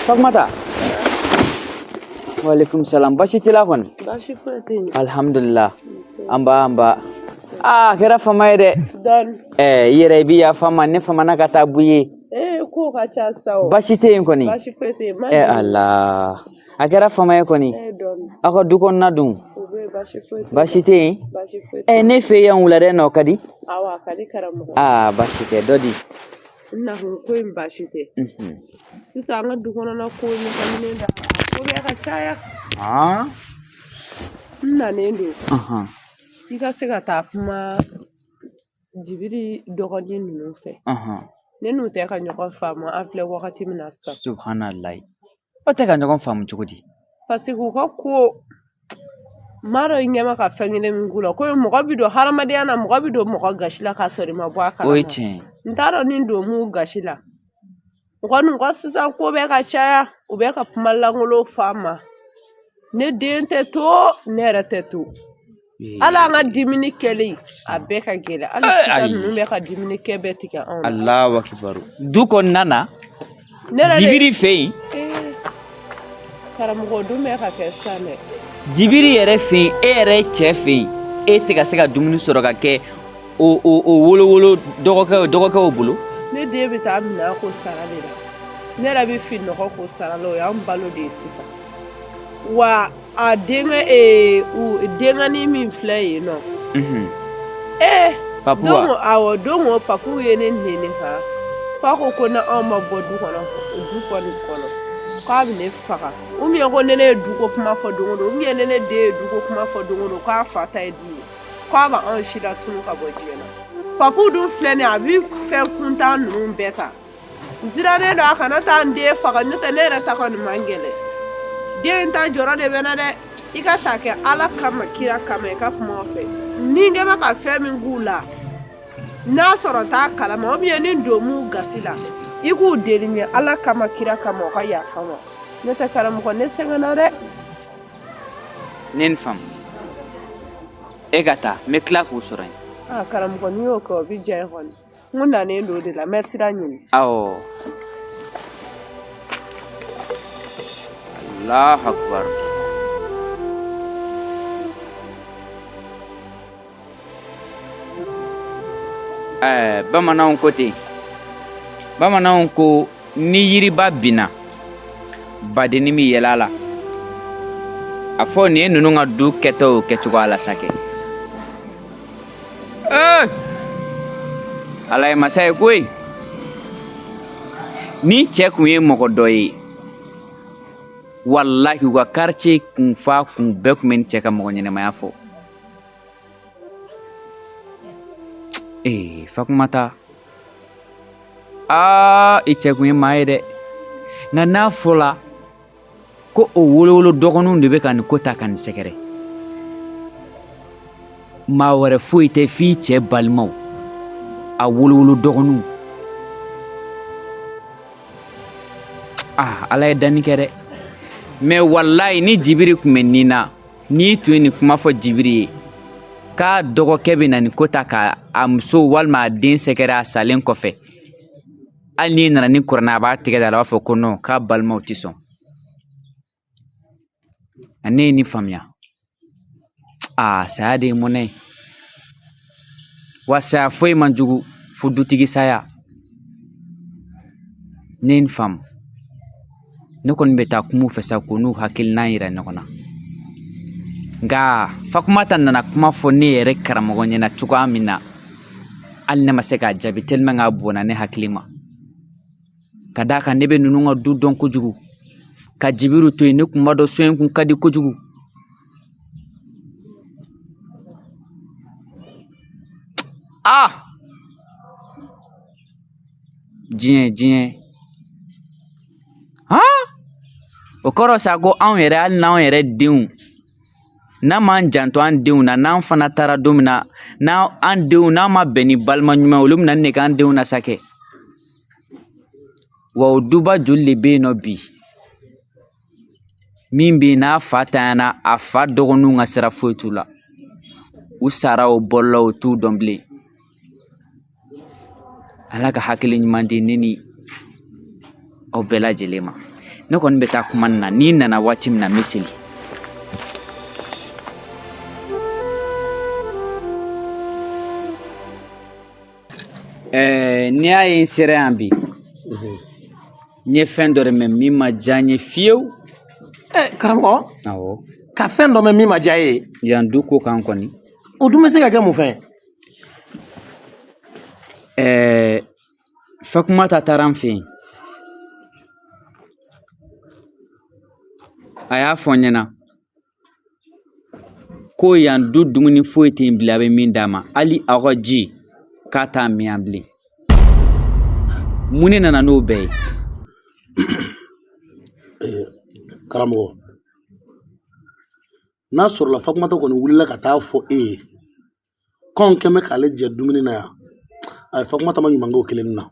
Fatumata. Waalaikum salam. Baasi t'i la kɔni? Baasi foyi tɛ yen. Alhamdulillah. An ba an ba. Aa kɛra fama ye dɛ. Dɔɔni. Ɛɛ i yɛrɛ i bi yafa n ma ne famana ka taa bɔ i ye. Ee ko ka ca sa o. Baasi tɛ yen kɔni. Baasi foyi tɛ yen. Ɛ Ala. A kɛra fama ye kɔni. Ee dɔɔni. Aw ka du kɔnɔna dun? O bɛ yen, baasi foyi tɛ yen. Baasi tɛ yen? Baasi foyi tɛ Ɛ yen. ne fɛ yan wulada in na o ka di? Awɔ a ka di karamɔgɔ. Aa baasi tɛ dɔ di. N nakun ko in baasi tɛ. Sisan an ka du kɔnɔna ko ɲagaminen da ko bɛ ka caya. N nanen don. I ka se ka taa kuma Jibiri dɔgɔnin ninnu fɛ. Ne n'u tɛ ka ɲɔgɔn faamu an filɛ wagati min na sisan. Subhanalayi. Aw tɛ ka ɲɔgɔn faamu cogo di? Parce que u ka ko n m'a dɔn i ɲɛ bɛ ka fɛn kelen min k'u la komi mɔgɔ bɛ don hadamadenya na mɔgɔ bɛ don mɔgɔ gasi la k'a sɔrɔ i ma bɔ a kalama. O ye tiɲɛ ye. N t'a dɔn ni don m'u gasi la. U kɔni u ka sisan ko bɛ ka caya u bɛ ka kuma lankolon fɔ a ma. Ne den tɛ to ne yɛrɛ tɛ to. Hali an ka dumuni kɛlen a bɛɛ ka gɛlɛn hali sisan ninnu bɛ ka dumuni kɛ bɛɛ tigɛ anw na. Alahu akibaru. Du kɔnɔna na Ne yɛrɛ de Jibiri fɛ yen. Karamɔgɔ dun bɛ ka kɛ sisan dɛ. Jibiri yɛrɛ fɛ yen e yɛrɛ cɛ fɛ yen e tɛ ka se ka dumuni sɔrɔ ka kɛ o o o wolowolo dɔgɔkɛw bolo. Ne den bɛ taa minɛn ko sara de la ne yɛrɛ bɛ fini nɔgɔ ko sara la o y'an balo de ye sisan wa a denkɛ denkɛnin min filɛ yen nɔ. Papu wa? Don awɔ don o papu ye ne neni kan f'a ko ko ni anw ma bɔ du kɔnɔ du kɔni kɔnɔ k'a bɛ ne faga ou bien ko ne ne ye duko kuma fɔ don o don ou bien ne ne den ye duko kuma fɔ don o don k'a fa ta ye du ye k'a bɛ anw si latunu ka bɔ diɲɛ na papu dun filɛ nin ye a bɛ fɛn kuntan ninnu bɛɛ ta n sirannen don a kana taa n den faga n'o tɛ ne yɛrɛ ta kɔni man gɛlɛn den ta jɔrɔ de bɛ n na dɛ i ka ta kɛ ala kama kira kama i ka kuma o fɛ ni n bɛ ka fɛn min k'u la n'a sɔrɔ t'a kalama ou bien ni don m'u gasi la i k'u deli n ye ala kama kira kama o ka yafa n ma n'o tɛ karamɔgɔ ne sɛgɛnna dɛ. Ne nin faamu e ka taa n bɛ tila k'u sɔrɔ yen. Aa karamɔgɔ n'i y'o kɛ o bɛ diya n ye kɔni n ko nanen don o de la n bɛ sira ɲini. Awɔ. Allahu akbar. Ɛɛ bamananw ko ten bamananw ko ni yiriba binna badennin bɛ yɛlɛ a la a fɔ nin ye ninnu ka du kɛtɔ o kɛcogoya la sa kɛ ee ala ye masa ye koyi ni cɛ kun ye mɔgɔ dɔ ye walahi u ka quartier kun fa kun bɛɛ kun bɛ nin cɛ ka mɔgɔ ɲɛnɛmaya fɔ ee Fatumata aa i cɛ kun ye maa ye dɛ nka n'a fɔla ko o wolowolo dɔgɔninw de bɛ ka nin ko ta ka nin sɛgɛrɛ maa wɛrɛ foyi tɛ f'i cɛ balimaw a wolowolo dɔgɔninw ah ala ye danni kɛ dɛ mɛ walayi ni jibiri kun bɛ nin na n'i tun ye nin kuma fɔ jibiri ye k'a dɔgɔkɛ bɛ na nin ko ta ka a muso walima a den sɛgɛrɛ a salen kɔfɛ hali n'i nana ni kuranɛ a b'a tigɛ da a la a b'a fɔ ko non k'a balimaw tɛ sɔn ne ye nin faamuya aa saya de ye mɔnɛ ye wa saya foyi man jugu fo dutigi saya ne ye nin faamu ne kɔni bɛ taa kuma u fɛ sa k'u n'u hakilina yira ɲɔgɔn na nka Fatumata nana kuma fɔ ne yɛrɛ karamɔgɔ ɲɛna cogoya min na hali ne ma se k'a jaabi tellement k'a bonna ne hakili ma ka d'a kan ne bɛ ninnu ka du dɔn kojugu ka jibiri to yen ne kun b'a dɔn so in kun ka di kojugu ah diɲɛ diɲɛ han o kɔrɔ sa ko anw yɛrɛ hali n'anw yɛrɛ denw n'an m'an janto an denw na n'an fana taara don min na n'an an denw n'an ma bɛn ni balima ɲuman ye olu bɛna nin de k'an denw na sa kɛ wa o duba joli de bɛ yen nɔ bi min bɛ yen n'a fa tanyana a fa dɔgɔninw ka sira foyi t'u la u sara o bɔlɔla u t'u dɔn bilen ala ka hakili ɲuman di ne ni aw bɛɛ lajɛlen ma. Ne kɔni bɛ taa kuma na, n'i nana waati min na n bɛ seli. N'i y'a ye n sera yan bi, n ye fɛn dɔ de mɛn min ma diya n ye fiyewu. Karamɔgɔ? Awɔ. Ka fɛn dɔ mɛn min ma diya e ye? Yan du ko kan kɔni. O dun bɛ se ka kɛ mun fɛn ye? Fatumata taara n fɛ yen. A y'a fɔ n ɲɛna ko yan du dumuni foyi tɛ yen bilen a bɛ min d'a ma, hali aw ka ji k'a t'a min yan bilen. Mun de nana n'o bɛɛ ye? Karamɔgɔ, n'a sɔrɔla Fatumata kɔni wulila ka taa fɔ e ye k'anw kɛn bɛ k'ale jɛ dumuni na yan, a ye Fatumata ma ɲuman kɛ o kelen na.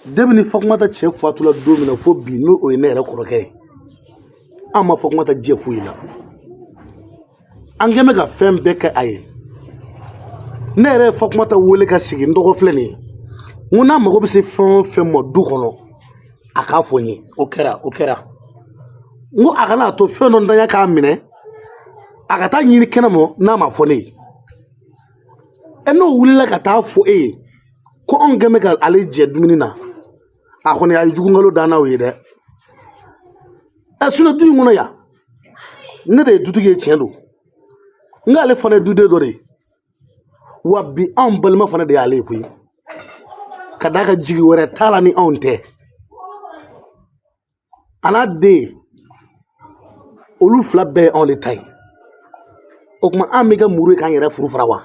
Depuis ni Fatumata cɛ fatula don min na fo bi, n'o o ye ne yɛrɛ kɔrɔkɛ ye, an ma Fatumata jɛ foyi la. An kɛn bɛ ka fɛn bɛɛ kɛ a ye. Ne yɛrɛ ye Fatumata wele ka sigi n dɔgɔ filɛ nin ye, n ko n'a mago bɛ se fɛn o fɛn ma du kɔnɔ, a k'a fɔ n ye. O kɛra, o kɛra. N ko a kana to fɛn dɔ ntanya k'a minɛ, a ka taa ɲini kɛnɛmɔ n'a ma fɔ ne ye. N'o wulila ka taa fɔ e ye ko anw kɛn bɛ ka ale jɛ dumuni na, a kɔni a ye jugukalo da n'aw ye dɛ. Sinɔn du in kɔnɔ yan, ne de ye dutigi ye, tiɲɛ don, nka ale fana ye duden dɔ de ye. Wa bi anw balima fana de y'ale ye koyi, ka d'a kan jigi wɛrɛ t'a la ni anw tɛ. A n'a den, olu fila bɛɛ ye anw de ta ye. O tuma an bɛ kɛ muru ye k'an yɛrɛ furu fara wa?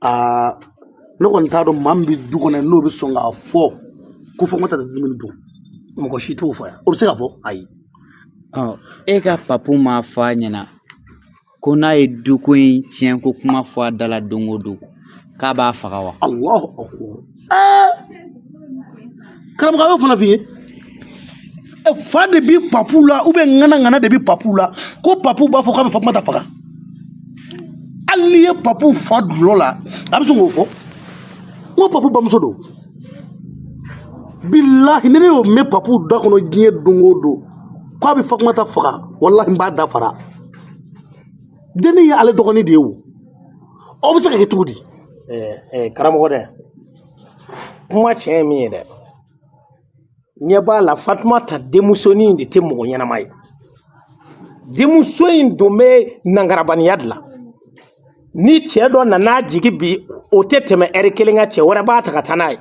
Aa, ne kɔni t'a dɔn maa min bɛ du kɔnɔ n'o bɛ sɔn k'a fɔ ko Fatumata tɛ dumuni dun. Mɔgɔ si t'o fɔ yan. O bɛ se ka fɔ? Ayi. E ka papu m'a fɔ a ɲɛna ko n'a ye duko in tiɲɛ ko kuma fɔ a da la don o don k'a b'a faga wa? Alahu akubar. Karamɔgɔ, a y'o fana f'i ye? Fa de bi papu la ou bien ŋana ŋana de bi papu la ko papu b'a fɔ k'a bɛ Fatumata faga. Hali n'i ye papu fa dulɔ la, a bɛ sɔn k'o fɔ. N ko papu bamuso don. Bilahi, ni ne y'o mɛn papu da kɔnɔ diɲɛ don o don k'a bɛ Fatumata faga, walahi n b'a da fara. Dennin ye ale dɔgɔnin de ye o. Aw bɛ se ka kɛ cogo di? Karamɔgɔ dɛ, kuma tiɲɛ ye min ye dɛ, ɲɛ b'a la Fatumata denmusonin de tɛ mɔgɔ ɲɛnama ye. Denmuso in don bɛ nangarabaniya de la. Ni cɛ dɔ nana jigi bi, o tɛ tɛmɛ ɛri kelen kan, cɛ wɛrɛ b'a ta ka taa n'a ye.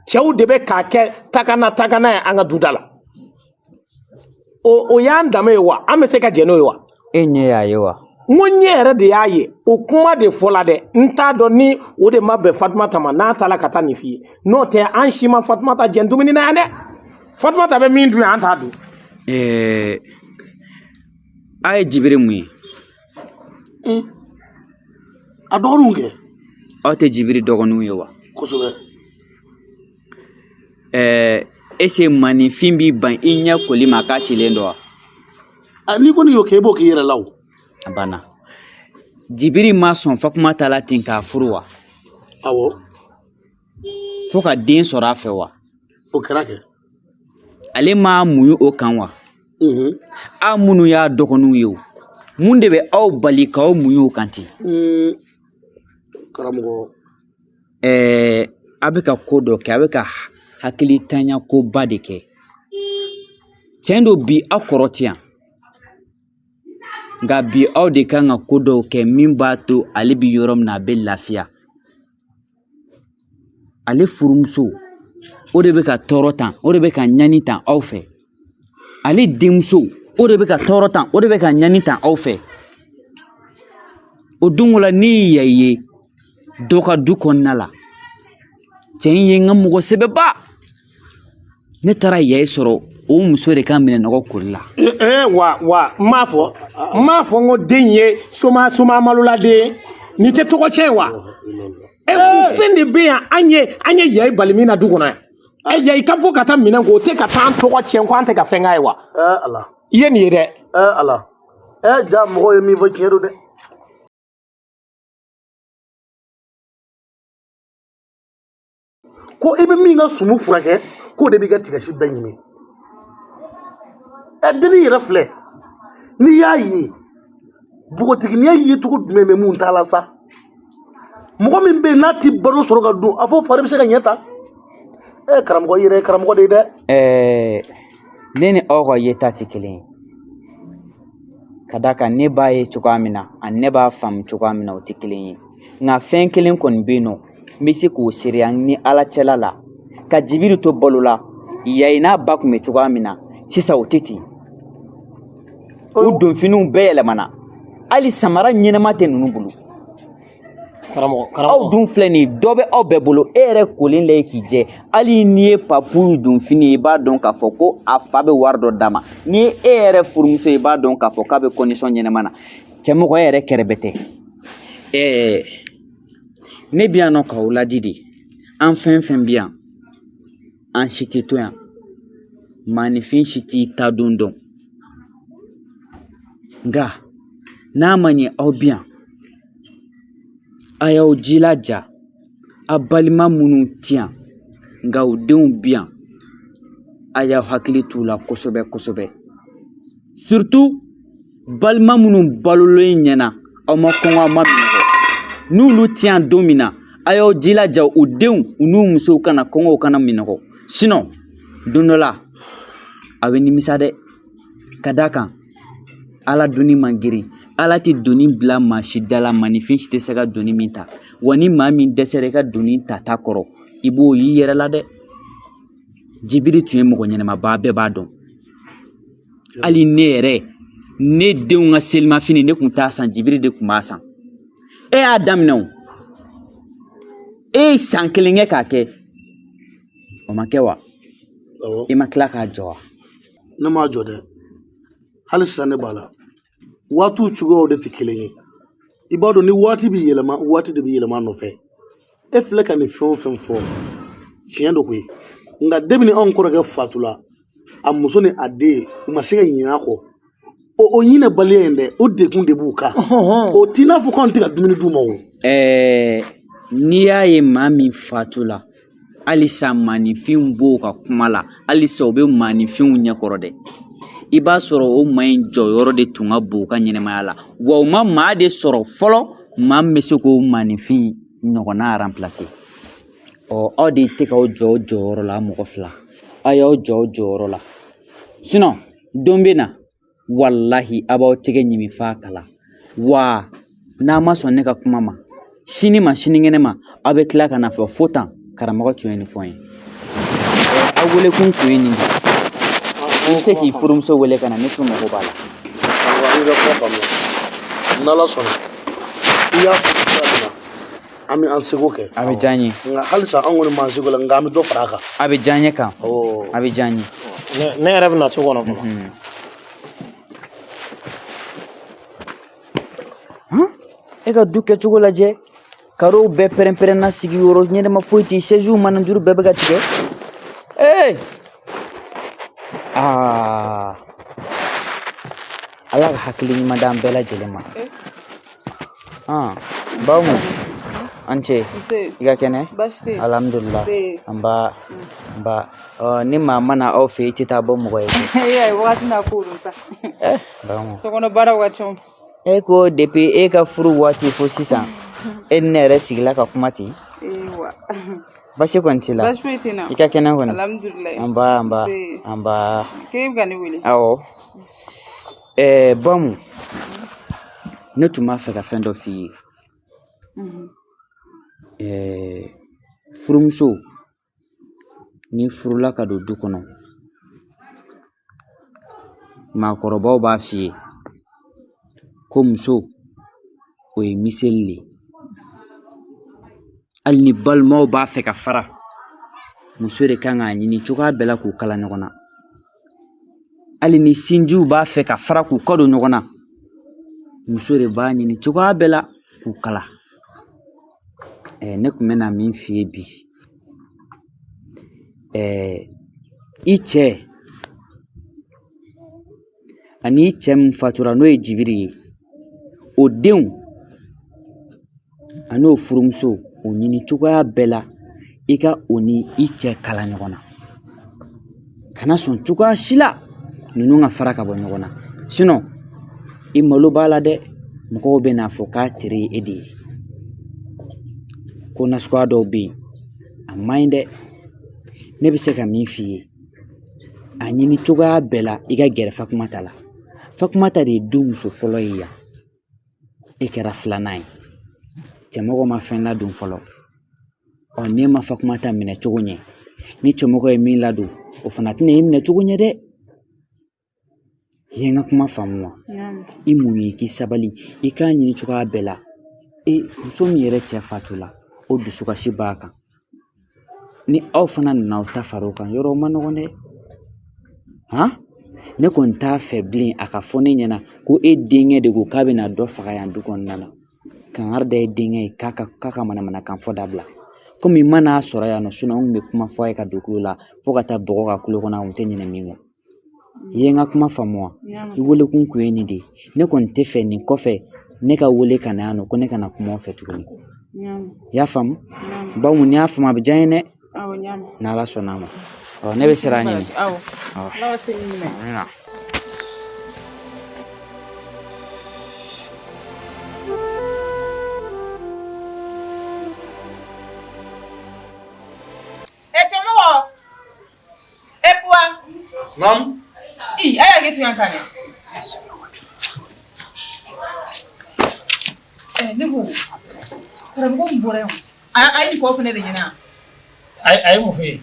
Cɛw de bɛ k'a kɛ takana takana ye an ka duda la. O y'an danbe ye wa? An bɛ se ka jɛn n'o ye wa? E ɲɛ y'a ye wa? N ko ɲɛ yɛrɛ de y'a ye. O kuma de fɔla dɛ. N t'a dɔn ni o de ma bɛn Fatumata ma, n'a taara ka taa nin f'i ye. N'o tɛ, an si ma Fatumata jɛn dumuni na yan dɛ. Fatumata bɛ min dun yan, an t'a dun. A ye Jibiri mun ye? A dɔgɔninw kɛ. Aw tɛ Jibiri dɔgɔninw ye wa? Kosɛbɛ. Ese maninfin b'i ban i ɲɛ koli ma k'a cilen don wa? N'i kɔni y'o kɛ, i b'o k'i yɛrɛ la o. A banna. Jibiri ma sɔn Fatumata la ten k'a furu wa? Awɔ. Fo ka den sɔrɔ a fɛ wa? O kɛra kɛ. Ale m'a muɲu o kan wa? Aw minnu y'a dɔgɔninw ye o, mun de bɛ aw bali k'aw muɲu o kan ten? Karamɔgɔ. A bɛ ka ko dɔ kɛ, a bɛ ka hakilitanya koba de kɛ. Tiɲɛ don bi aw kɔrɔ tɛ yan, nka bi aw de kan ka ko dɔw kɛ min b'a to ale bi yɔrɔ min na a bɛ lafiya. Ale furumuso, o de bɛ ka tɔɔrɔ tan, o de bɛ ka ɲani tan aw fɛ. Ale denmuso, o de bɛ ka tɔɔrɔ tan, o de bɛ ka ɲani tan aw fɛ. O don la ne y'i ye dɔ ka du kɔnɔna la, cɛ in ye n ka mɔgɔ sɛbɛba. Ne taara Yaye sɔrɔ o muso de ka minɛnɔgɔ koli la. Wa n m'a fɔ, n m'a fɔ n ko den ye soma soma maloladen ye. Nin tɛ tɔgɔ tiɲɛ wa? Fɛn de bɛ yan, an ye Yaye bali min na du kɔnɔ yan. Yaye ka bɔ ka taa minɛn ko, o tɛ ka taa an tɔgɔ tiɲɛ ko an tɛ ka fɛn k'a ye wa? Ala. I ye nin ye dɛ. Ala. Ja mɔgɔw ye min fɔ tiɲɛ don dɛ. Ko i bɛ min ka sumu furakɛ, k'o de b'i ka tigasi bɛɛ ɲimi. Ɛ, dennin yɛrɛ filɛ, n'i y'a ye npogotiginiya ye cogo jumɛn bɛ mun t'a la sa? Mɔgɔ min bɛ yen n'a ti balo sɔrɔ ka dun, a fɔ fari bɛ se ka ɲɛ ta. Ɛ, karamɔgɔ, i yɛrɛ ye karamɔgɔ de ye dɛ. Ne ni aw ka yeta tɛ kelen ye, ka d'a kan ne b'a ye cogoya min na ani ne b'a faamu cogoya min na, o tɛ kelen ye. Nka fɛn kelen kɔni bɛ yen nɔ, n bɛ se k'o seereya ni Ala cɛla la, ka Jibiri to balo la, yayi n'a ba tun bɛ cogoya min na, sisan o tɛ ten. U donfiniw bɛɛ yɛlɛmana, hali samara ɲɛnama tɛ ninnu bolo. Karamɔgɔ, Aw karamɔgɔ. dun filɛ nin ye, dɔ bɛ aw bɛɛ bolo. E yɛrɛ kolen la ye k'i jɛ, hali n'i ye Papu donfini ye, i b'a dɔn k'a fɔ ko a fa bɛ wari dɔ d'a ma. N'i ye e yɛrɛ furumuso ye, i b'a dɔn k'a fɔ k'a bɛ condition ɲɛnama na. Cɛmɔgɔ, e yɛrɛ kɛrɛbɛ tɛ. Ne bɛ yan nɔ k'aw ladi de. An fɛn fɛn bɛ yan, an si tɛ to yan. Maanifin si t'i ta don dɔn. Nka n'a ma ɲɛ aw bɛ yan, a y'aw jilaja, a balima minnu ti yan nka u denw bɛ yan, a y'aw hakili t'u la kosɛbɛ kosɛbɛ. Surtout balima minnu balolen ɲɛna, aw ma kɔngɔ, aw ma minɛ, n'olu ti yan don min na, a y'aw jilaja u denw u n'u musow kana kɔngɔ, u kana minɔgɔ. Sinon don dɔ la a bɛ nimisa dɛ. Ka d'a kan Ala donni man girin, Ala tɛ doni bila maa si da la, maninfin si tɛ se ka doni min ta. Wa ni maa min dɛsɛra i ka doni ta kɔrɔ, i b'o y'i yɛrɛ la dɛ. Jibiri tun ye mɔgɔ ɲɛnamaba, bɛɛ b'a dɔn. Hali ne yɛrɛ, ne denw ka selimafini, ne tun t'a san, Jibiri de tun b'a san. E y'a daminɛ o, e ye san kelen kɛ k'a kɛ, o ma kɛ wa? Awɔ. I ma tila k'a jɔ wa? Ne m'a jɔ dɛ, hali sisan ne b'a la. Waatiw cogoyaw de tɛ kelen ye. I b'a dɔn, ni waati bɛ yɛlɛma, waati de bɛ yɛlɛma a nɔfɛ. E filɛ ka nin fɛn o fɛn fɔ, tiɲɛ don koyi. Nka depuis anw kɔrɔkɛ fatula, a muso ni a den, u ma se ka ɲinɛ a kɔ. O ɲinɛbaliya in dɛ, o degun de b'u kan. O t'i n'a fɔ k'anw tɛ ka dumuni d'u ma o. N'i y'a ye maa min fatula, halisa maaninfinw b'o ka kuma la, halisa u bɛ maaninfinw ɲɛkɔrɔ dɛ. I b'a sɔrɔ o maa in jɔyɔrɔ de tun ka bon u ka ɲɛnɛmaya la, wa u ma maa de sɔrɔ fɔlɔ, maa min bɛ se k'o maaninfin ɲɔgɔnna remplacer. Ɔ, aw de tɛ k'aw jɔ aw jɔyɔrɔ la, mɔgɔ fila, aw y'aw jɔ aw jɔyɔrɔ la. Sinon don bɛ na, walahi a b'aw tɛgɛ ɲimi f'a kala. Wa n'a ma sɔn ne ka kuma ma, sini ma sinikɛnɛ ma, aw bɛ tila ka na fɔ fo tan karamɔgɔ tun ye nin fɔ n ye. Aw welekun tun ye nin de ye. I bɛ se k'i furumuso wele ka na, ne tun mago b'a la. Karamɔgɔ, an y'i ka kuma faamuya. N'Ala sɔnna, i y'a fɔ cogoya min na, an bɛ an seko kɛ. A bɛ diya n ye. Nka halisa an kɔni m'an seko la, nka an bɛ dɔ fara a kan. A bɛ diya n ye kan. Awɔ. A bɛ diya n ye. Ne yɛrɛ bɛ na so kɔnɔ fɔlɔ. E ka du kɛcogo lajɛ, karow bɛɛ pɛrɛn-pɛrɛnna, sigiyɔrɔ ɲɛnama foyi tɛ, sɛziw mana juru bɛɛ bɛ ka tigɛ. Ee! Aa! Ala ka hakili ɲuman d'an bɛɛ lajɛlen ma. Bamu, an ce. Nse. I ka kɛnɛ? Baasi tɛ yen. Alhamdulillah. Nse. Nba, nba. Ni maa ma na aw fɛ yen, i tɛ taa bɔ mɔgɔ ye. E y'a ye wagati n'a ko don sa. Bamu. Sokɔnɔ baaraw ka ca. E ko depuis e ka furu waati fo sisan, e ni ne yɛrɛ sigila ka kuma ten. Ee wa. Basi kɔni t'i la? Baasi foyi tɛ n na. I ka kɛnɛ kɔni? Alhamdulilayi. Nba, nba. Nse. Nba. K'e bɛ ka ne wele? Awɔ. Bamu, ne tun b'a fɛ ka fɛn dɔ f'i ye. Furumuso, n'i furula ka don du kɔnɔ, maakɔrɔbaw b'a f'i ye ko muso, o ye miseli de ye. Hali ni balimaw b'a fɛ ka fara, muso de kan k'a ɲini cogoya bɛɛ la k'u kala ɲɔgɔn na. Hali ni sinjiw b'a fɛ ka fara k'u kɔ don ɲɔgɔn na, muso de b'a ɲini cogoya bɛɛ la k'u kala. Ne tun bɛna min f'i ye bi, i cɛ ani i cɛ min fatura n'o ye Jibiri ye, o denw ani o furumuso, o ɲini cogoya bɛɛ la I ka o ni i cɛ kala ɲɔgɔn na. Kana sɔn cogoya si la ninnu ka fara ka bɔ ɲɔgɔn na. Sinon i malo b'a la dɛ, mɔgɔw bɛ n'a fɔ k'a tere ye e de ye. Ko nasuguya dɔw bɛ yen, a man ɲi dɛ. Ne bɛ se ka min f'i ye, a ɲini cogoya bɛɛ la i ka gɛrɛ Fatumata la. Fatumata de ye du muso fɔlɔ ye yan, e kɛra filanan ye. Cɛmɔgɔ ma fɛn ladon fɔlɔ. Ɔ n'e ma Fatumata minɛ cogo ɲɛ, ni cɛmɔgɔ ye min ladon, o fana tɛna e minɛ cogo ɲɛ dɛ. I ye n ka kuma faamu wa? I muɲu i k'i sabali, i k'a ɲini cogoya bɛɛ la. E muso min yɛrɛ cɛ fatula, o dusukasi b'a kan. Ni aw fana nana aw ta fara o kan, yɔrɔ o ma nɔgɔn dɛ. Han? Ne kɔni t'a fɛ bilen a ka fɔ ne ɲɛna ko e denkɛ de ko k'a bɛna dɔ faga yan du kɔnɔna na. Kangari da e denkɛ ye k'a ka manamanakan fɔ dabila. Komi i man'a sɔrɔ yan nɔ, sinon n kun bɛ kuma fɔ a ye ka don tulo la fo ka taa bɔgɔ ka tulo kɔnɔ, a kun tɛ ɲinɛ min kɔ. I ye n ka kuma faamu wa? I welekun kun ye nin de ye. Ne kɔni tɛ fɛ nin kɔfɛ ne ka wele ka na yan nɔ ko ne kana kuma aw fɛ tuguni. I y'a faamu? Bawo n'i y'a faamu a bɛ diya n ye dɛ. N'Ala sɔnna a ma. Ɔ ne bɛ sira ɲini. Awɔ. Awɔ. Ala ka se ɲuman ye. Amina. E cɛmɔgɔ! E Puwa! Naamu. I, a y'a kɛ tun yan tan dɛ. Ɛ ne ko karamɔgɔ min bɔra yan, a ye nin fɔ aw fana de ɲɛna. A ye mun fɔ e ye?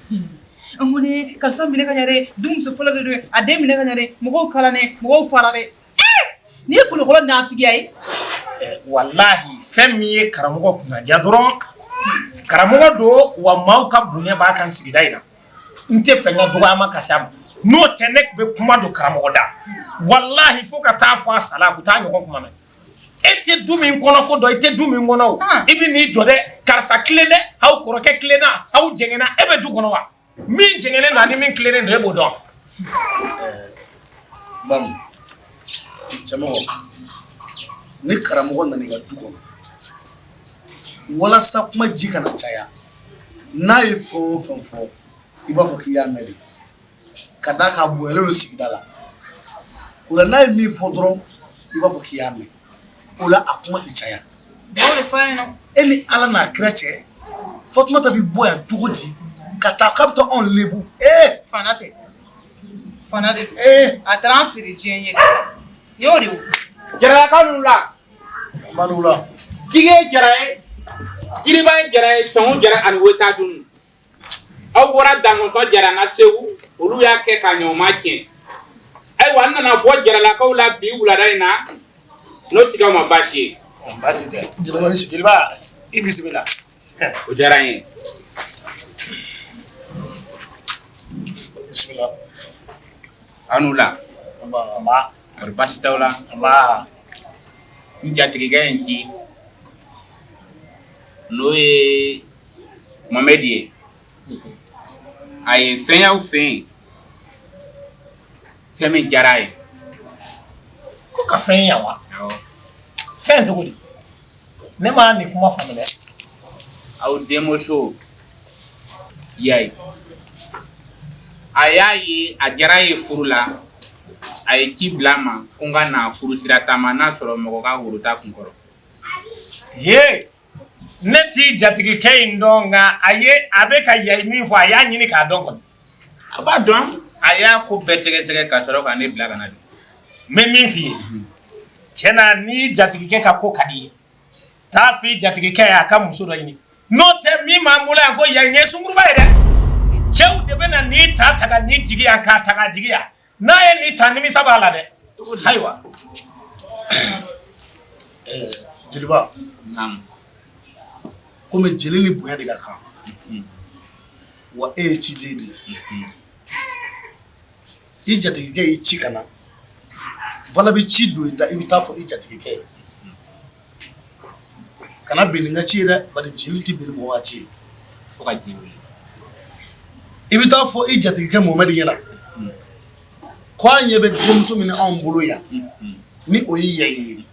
An ko ne karisa minɛ ka ɲɛ dɛ, du muso fɔlɔ de don, a den minɛ ka ɲɛ dɛ, mɔgɔw kalannen, mɔgɔw fara dɛ. Nin ye kulukɔrɔ nafigiya ye. Walahi fɛn min ye karamɔgɔ kunnaja dɔrɔn, karamɔgɔ don wa maaw ka bonya b'a kan sigida in na. N tɛ fɛ n ka dɔgɔyama ka se a ma, n'o tɛ ne tun bɛ kuma don karamɔgɔ da. Walahi fo ka taa fɔ a sala a kun t'a ɲɔgɔn kuma mɛn. E tɛ du min kɔnɔ ko dɔn, i tɛ du min kɔnɔ o, i bɛ n'i jɔ dɛ, karisa tilen dɛ, aw kɔrɔkɛ tilenna, aw jɛngɛnna, e bɛ du kɔnɔ wa? Min jɛngɛnnen don ani min tilennen don, e b'o dɔn. Bamu, cɛmɔgɔ, ni karamɔgɔ nana i ka du kɔnɔ, walasa kuma ji kana caya, n'a ye fɛn o fɛn fɔ, i b'a fɔ k'i y'a mɛn de. Ka d'a kan a bonyalen don sigida la. O la n'a ye min fɔ dɔrɔn, i b'a fɔ k'i y'a mɛn. O la a kuma tɛ caya. E ni Ala n'a kira cɛ, Fatumata bɛ bɔ yan cogo di ka taa k'a bɛ taa anw lebu ee. Fana tɛ. Fana de don. Ee. A taara an feere diɲɛ ɲɛ de sa. Nin y'o de ye o. Jaralakaw ninnu la. N la. Jigi ye jara ye, jiriba ye jara ye, sɔngɔ jara ani weta dun. Aw bɔra Damɔzɔn jara na Segu, olu y'a kɛ ka ɲɔgɔn tiɲɛ. Ayiwa n nana bɔ jaralakaw la bi wulada in na, n'o tɛ k'aw ma baasi ye. Baasi tɛ. Jeliba, i bisimila. O diyara n ye. Bisimila. Aw ni wula. Nba. Kɔri baasi t'aw la? Nba. N jatigikɛ ye n ci, n'o ye Mohamɛdi ye. A ye fɛn y'aw fɛ yen, fɛn min diyara a ye. Ko ka fɛn ye yan wa? Awɔ. Fɛn cogo di? Ne ma nin kuma faamu dɛ. Aw denmuso Yayi, a y'a ye a diyara a ye furu la, a ye ci bila a ma ko n ka na furu sira taama n'a sɔrɔ mɔgɔ ka woro t'a kun kɔrɔ. Ye ne t'i jatigikɛ in dɔn, nka a ye a bɛ ka Yayi min fɔ, a y'a ɲini k'a dɔn kɔni. A b'a dɔn, a y'a ko bɛɛ sɛgɛsɛgɛ ka sɔrɔ ka ne bila ka na de. N bɛ min f'i ye, tiɲɛ na, n'i jatigikɛ ka ko ka di i ye, taa f'i jatigikɛ ye a ka muso dɔ ɲini. N'o tɛ min b'an bolo yan ko Yayi, nin ye sunkuruba ye dɛ. Cɛw de bɛ na nin ta ta ka nin jigi yan, k'a ta ka jigi yan. N'a ye nin ta, nimisa b'a la dɛ. Ayiwa. Jeliba. Naamu. Komi jeli ni bonya de ka kan, wa e ye ciden de ye, i jatigikɛ y'i ci ka na, fana bɛ ci don i da, i bɛ taa fɔ i jatigikɛ ye, kana bin ni n ka ci ye dɛ, bari jeli tɛ bin ni mɔgɔ ka ci ye. Fo ka diɲɛ wuli. I bɛ taa fɔ i jatigikɛ Mohamɛdi ɲɛna ko an ɲɛ bɛ denmuso min anw bolo yan, ni o ye Yayi ye,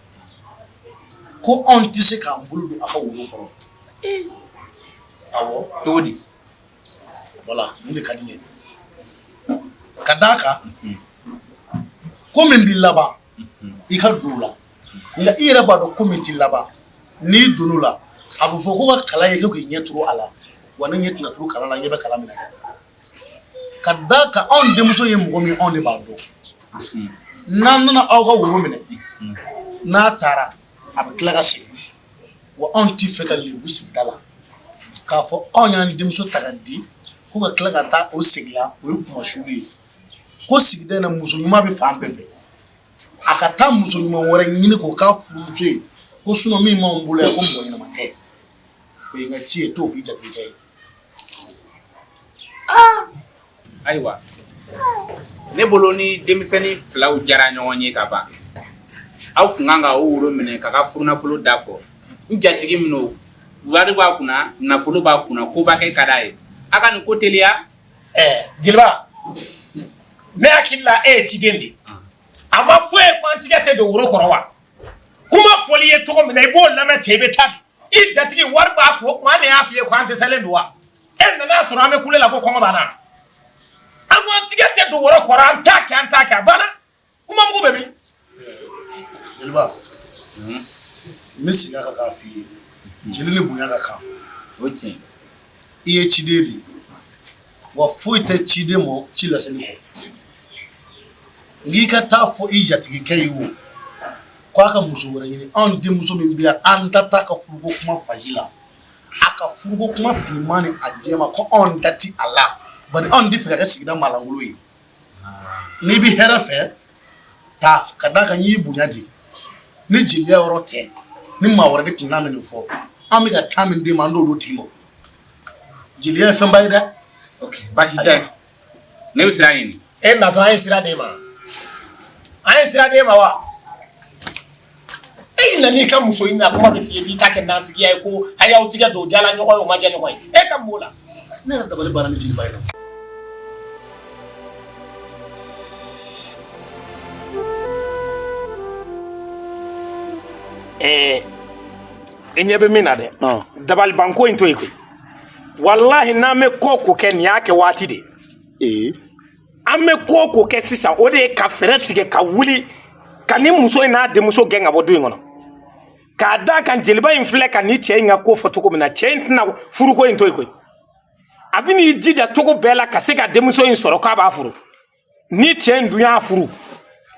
ko anw tɛ se k'an bolo don a ka woro kɔrɔ. Awɔ. Cogo di? Voilà, nin de ka di n ye. Ka d'a kan ko min b'i laban i ka don o la, nka i yɛrɛ b'a dɔn ko min t'i laban, n'i donn'o la a bɛ fɔ ko ka kala ye ko k'i ɲɛ turu a la. Wa ne ɲɛ tɛna turu kala la, n ɲɛ bɛ kala min na dɛ. Ka d'a kan anw denmuso ye mɔgɔ min, anw de b'a dɔn. N'an nana aw ka woro minɛ, n'a taara a bɛ tila ka segin. Wa anw t'i fɛ ka lebu sigida la k'a fɔ anw y'an denmuso ta ka di ko ka tila ka taa o segin, o ye kunmasuli ye. Ko sigida in na muso ɲuman bɛ fan bɛɛ fɛ, a ka taa muso ɲuman wɛrɛ ɲini k'o k'a furumuso ye, ko sinon min b'anw bolo yan ko mɔgɔ ɲɛnama tɛ. O ye n ka ci ye, t'o fɔ i jatigikɛ ye. Ayiwa, ne bolo ni denmisɛnnin filaw jara ɲɔgɔn ye ka ban, aw kun kan ka o woro minɛ k'a ka furunafolo da fɔ. N jatigi min don, wari b'a kunna, nafolo b'a kunna, koba kɛ ka d'a ye. A ka nin ko teliya. Ɛɛ jeliba, ne hakili la e ye ciden de ye. A ma fɔ e ye ko an tigɛ tɛ don woro kɔrɔ wa? Kuma fɔli ye cogo min na, i b'o lamɛn ten, i bɛ taa bi. I jatigi wari b'a kun, o tuma an de y'a f'i ye ko an dɛsɛlen don wa? E nana sɔrɔ an bɛ kule la ko kɔngɔ b'an na. An ko an tigɛ tɛ don woro kɔrɔ, an t'a kɛ, an t'a kɛ, a banna. Kuma mugu bɛ min? Jeliba, n bɛ segin a kan k'a f'i ye, jeli ni bonya ka kan. O tiɲɛ. I ye ciden de ye, wa foyi tɛ ciden mɔ ci laseli kɔ. N k'i ka taa fɔ i jatigikɛ ye o ko a ka muso wɛrɛ ɲini. Anw denmuso min bɛ yan, an da t'a ka furuko kuma faji la, a ka furuko kuma finman ni a jɛman, ko anw da ti a la, bari anw tɛ fɛ ka kɛ sigida maalankolon ye. N'i bɛ hɛrɛ fɛ, taa. Ka d'a kan n y'i bonya di, ni jeliya yɔrɔ tɛ, ni maa wɛrɛ de tun n'a bɛ nin fɔ, an bɛ ka taa min d'e ma, an t'o tigi ma. Jeliya ye fɛnba ye dɛ. Baasi tɛ, ne bɛ sira ɲini. E natɔ, an ye sira d'e ma, an ye sira d'e ma wa? E nana i ka muso ɲini na, kuma bɛ f'i ye, i b'i ta kɛ nafigiya ye, ko a y'aw tigɛ don jala ɲɔgɔn ye, o ma diya ɲɔgɔn ye. E ka mun b'o la? Ne yɛrɛ dabali banna ni jeliba ye. Ɛɛ, i ɲɛ bɛ min na dɛ, dabalibanko in to yen koyi. Walahi, n'an bɛ ko o ko kɛ, nin y'a kɛ waati de ye. An bɛ ko o ko kɛ sisan, o de ye ka fɛɛrɛ tigɛ ka wuli ka ni muso in n'a denmuso gɛn ka bɔ du in kɔnɔ. K'a d'a kan jeliba in filɛ ka ni cɛ in ka ko fɔ cogo min na, cɛ in tɛna furuko in to yen koyi. A bɛ n'i jija cogo bɛɛ la ka se ka denmuso in sɔrɔ k'a b'a furu. Ni cɛ in dun y'a furu,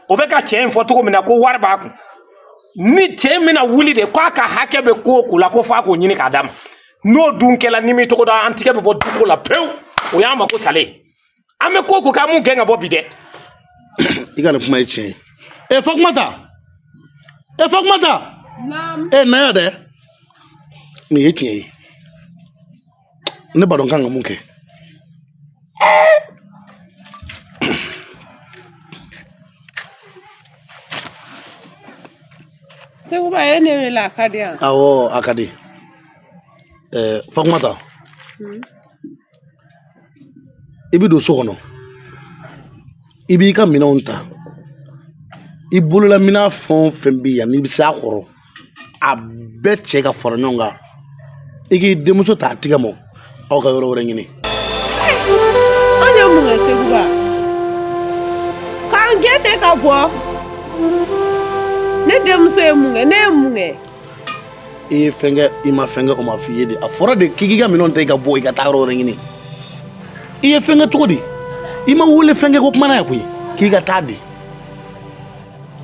o bɛ ka cɛ in fɔ cogo min na ko wari b'a kun, ni cɛ in bɛna wuli de k'a ka hakɛ bɛ ko o ko la, ko f'a k'o ɲini k'a d'a ma. N'o dun kɛla, ni m'i tɔgɔ da, an tigɛ bɛ bɔ duko la pewu. O y'an mako salen ye. An bɛ ko o ko kɛ, an b'u gɛn ka bɔ bi dɛ. I ka nin kuma ye tiɲɛ ye. E Fatumata, e Fatumata. Naam. E na yan dɛ, nin ye tiɲɛ ye. Ne b'a dɔn n kan ka mun kɛ. Seguba, e ne wele, a ka di yan? Awɔ, a ka di. Ɛɛ Fatumata, i bɛ don so kɔnɔ, i b'i ka minɛnw ta, i bolola minɛn fɛn o fɛn bɛ yan n'i bɛ se a kɔrɔ, a bɛɛ cɛ ka fara ɲɔgɔn kan, i k'i denmuso ta a tigɛ mɔ, aw ka yɔrɔ wɛrɛ ɲini. An ye mun kɛ Seguba? K'an gɛn ten ka bɔ? Ne denmuso ye mun kɛ? Ne ye mun kɛ? I ye fɛn kɛ, i ma fɛn kɛ, o ma f'i ye de. A fɔra de k'i k'i ka minɛnw ta, i ka bɔ, i ka taa yɔrɔ wɛrɛ ɲini. I ye fɛn kɛ cogo di? I ma wele fɛn kɛ ko kuma na yan koyi, k'i ka taa de.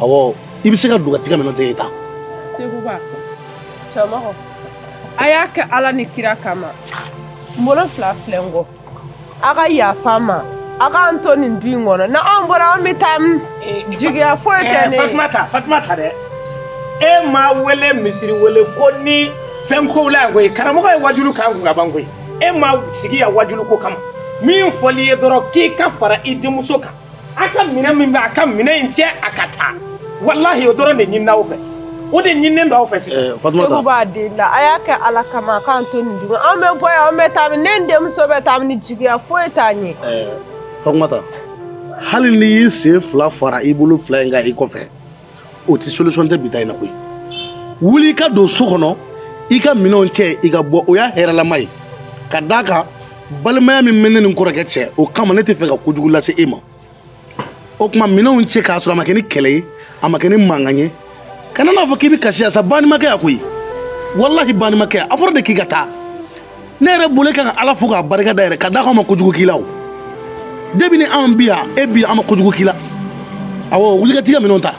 Awɔ, i bɛ se ka don ka t'i ka minɛnw ta, i taa. Seguba, cɛmɔgɔ, a y'a kɛ Ala ni kira kama. N bolo fila filɛ n kɔ. A ka yafa n ma, a k'an to nin du in kɔnɔ. N'anw bɔra, an bɛ taa min? Jigiya foyi tɛ ne ye. Fatumata, Fatumata dɛ, e ma wele misiri wele ko ni fɛn kow la yan koyi. Karamɔgɔ ye wajulu k'an kun ka ban koyi. E ma sigi yan wajulu ko kama. Min fɔli ye dɔrɔn, k'i ka fara i denmuso kan, a ka minɛn min bɛ, a ka minɛn in cɛ, a ka taa. Walahi, o dɔrɔn de ɲinina aw fɛ, o de ɲininen don aw fɛ sisan. Fatumata, Segu b'a deli la, a y'a kɛ Ala kama, a k'an to nin dugu. An bɛ bɔ yan, an bɛ taa min? Ne ni denmuso bɛ taa min? Jigiya foyi t'an ye. Fatumata, hali n'i y'i sen fila fara i bolo fila in kan i kɔfɛ, o tɛ solution tɛ bi ta in na koyi. Wuli i ka don so kɔnɔ, i ka minɛnw cɛ, i ka bɔ, o y'a hɛrɛlama ye. Ka d'a kan Balimaya min bɛ ne ni n kɔrɔkɛ cɛ, o kama ne tɛ fɛ ka kojugu lase e ma. O tuma minɛnw cɛ k'a sɔrɔ a ma kɛ ni kɛlɛ ye, a ma kɛ ni mankan ye. Kana n'a fɔ k'i bɛ kasi yan sa, baanimakɛ ya koyi. Walahi baanimakɛ, a fɔra de k'i ka taa. Ne yɛrɛ bolo e kan ka Ala fo k'a barika da yɛrɛ, ka d'a kan anw ma kojugu k'i la o. Depuis ni anw bi yan, e bi yan, an ma kojugu k'i la. Awɔ, wuli ka t'i ka minɛnw ta.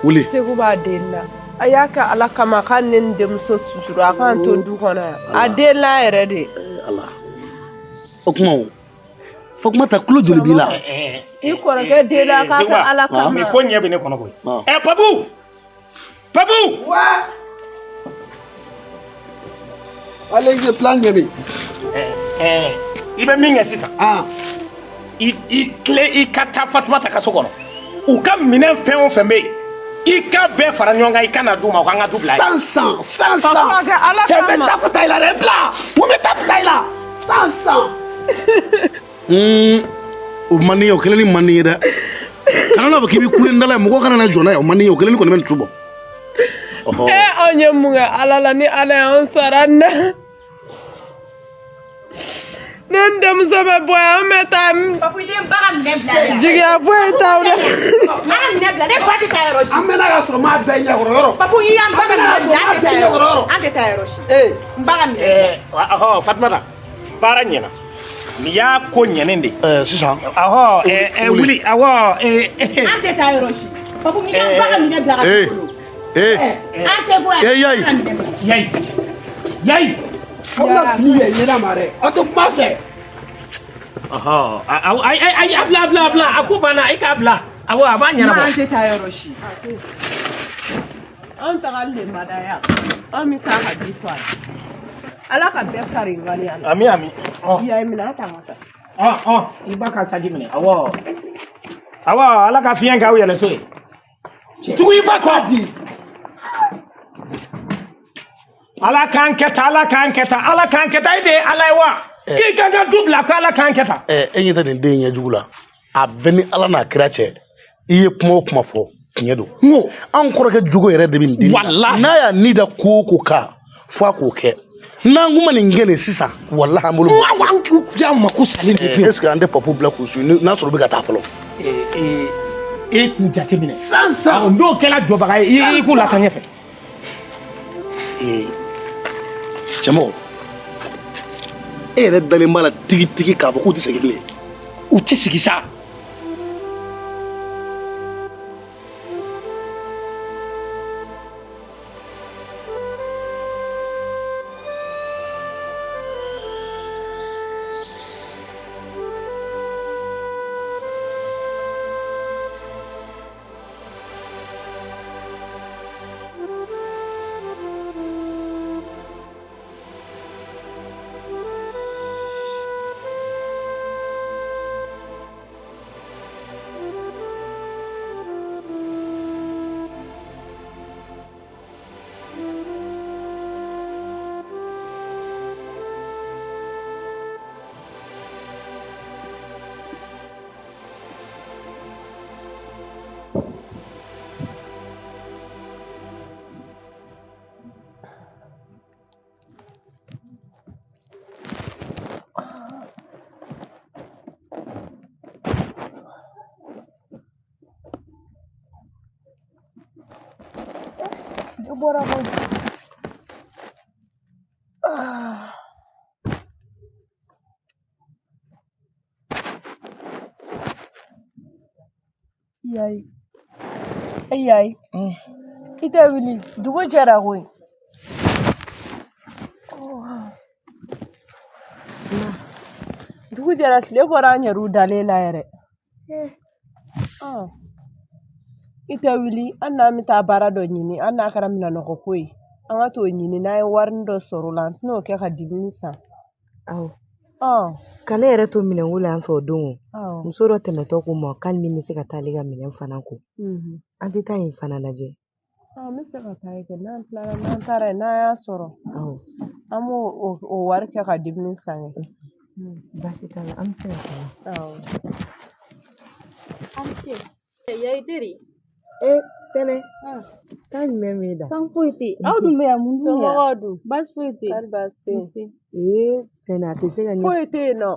Wuli. Segu b'a den na. A y'a kɛ Ala kama k'a ne ni denmuso sutura a k'an to du kɔnɔ yan. A den la yɛrɛ de. Ala. O kuma o. Fatumata tulo joli b'i la? I kɔrɔkɛ den la k'a kɛ Ala kama. Nin ko ɲɛ bɛ ne kɔnɔ koyi. Ɛ Papu! Papu! Ouais. Allez, plan ɲɛ min. I bɛ min kɛ sisan. I tile i ka taa Fatumata ka so kɔnɔ. U ka minɛn fɛn o fɛn bɛ yen, i ka bɛɛ fara ɲɔgɔn kan, i ka na d'u ma, u k'an ka du bila yen. San san san san. Cɛ bɛ ta futa i la dɛ, bila. Mun bɛ ta futa i la? San san. O man di ye, o kɛlen ni man di ye dɛ. Kana n'a fɔ k'i bɛ kule n da la, mɔgɔ kana na jɔ n'a ye, o man di ye, o kɛlen ni kɔni bɛ nin tu bɔ. Anw ye mun kɛ Ala la ni Ala y'anw sara nin na? Ne ni denmuso bɛ bɔ yan, an bɛ taa. Jigiya foyi t'aw la. Ne ba tɛ taa yɔrɔ si. An mɛnna k'a sɔrɔ n m'a da i ɲɛkɔrɔ yɔrɔ. Papu i y'an ba ka minɛ bila, an tɛ taa yɔrɔ. An tɛ taa yɔrɔ si. N ba ka minɛ. Ɔhɔ Fatumata, baara ɲɛna. Nin y'a ko ɲɛnen de ye. Sisan. Ɔhɔ wuli awɔ. An tɛ taa yɔrɔ si. Papu i y'an ba ka minɛ bila ka t'u bolo. An tɛ bɔ yan. Yayi. Yayi. Yayi. Aw bɛna fili yɛ ɲɛda ma dɛ, aw tɛ kuma fɛ. Ɔhɔ ayi ayi a bila a bila a bila a ko banna e k'a bila awɔ a b'a ɲɛnabɔ. An tɛ taa yɔrɔ si. Anw tagali de ma da yan. Anw bɛ taa ka ji to a la. Ala ka bɛɛ fari ŋaniya la. Ami ami. Yayi minɛ a ta ka taa. I ba ka saki minɛ awɔ. Awɔ Ala ka fiɲɛ k'aw yɛlɛ so ye. Tugu i ba kɔ. Di. Ala k'an kɛ tan, Ala k'an kɛ tan, Ala k'an kɛ tan, e de ye Ala ye wa? K'i ka ka du bila ko Ala k'an kɛ tan. E ɲɛ tɛ nin den ɲɛjugu la, a bɛɛ ni Ala n'a kira cɛ, i ye kuma o kuma fɔ tiɲɛ don. N ko An kɔrɔkɛ jogo yɛrɛ de bɛ nin den na. Walahi. N'a y'a ni da ko o ko kan, fo a k'o kɛ. N'an kun ma nin kɛ nin sisan, walahi an bolo. An y'an mako salen de pewu. Est ce que an tɛ Papu bila k'u su n'a sɔrɔ u bɛ ka taa fɔlɔ? E k'u jate minɛ. San san. N'o kɛra jɔbaga ye, i k'u lataa ɲɛfɛ. Cɛmɔgɔ, e yɛrɛ dalen b'a la tigitigi k'a fɔ k'u tɛ segin bilen. U tɛ sigi sa. Ne bɔra koyi. Yayi. Yayi. I tɛ wuli, dugu jɛra koyi. Dugu jɛra, tile bɔra an yɛrɛw dalen la yɛrɛ. I tɛ wuli, hali n'an bɛ taa baara dɔ ɲini, hali n'a kɛra minɛnɔgɔ ko ye, an ka t'o ɲini, n'an ye warini dɔ sɔrɔ o la, an tɛn'o kɛ ka dumuni san. Awɔ. Ka ne yɛrɛ to minɛnko la yan fɛ o don o. Muso dɔ tɛmɛtɔ ko n ma k'ale ni bɛ se ka taa ale ka minɛn fana ko. An tɛ taa yen fana lajɛ. An bɛ se ka taa yen kɛ, n'an tilara n'an taara yen, n'an y'a sɔrɔ. An b'o o wari kɛ ka dumuni san kɛ. Baasi t'a la, an bɛ se ka taa. Awɔ. Yayi teri. Tɛnɛ. Kan jumɛn b'e da? Kan foyi tɛ yen. Aw dun bɛ yan mun dun yan? Somɔgɔw dun? Baasi foyi tɛ yen. Kari baasi tɛ yen. Ee Tɛnɛ a tɛ se ka ɲɛ. Foyi tɛ yen nɔ.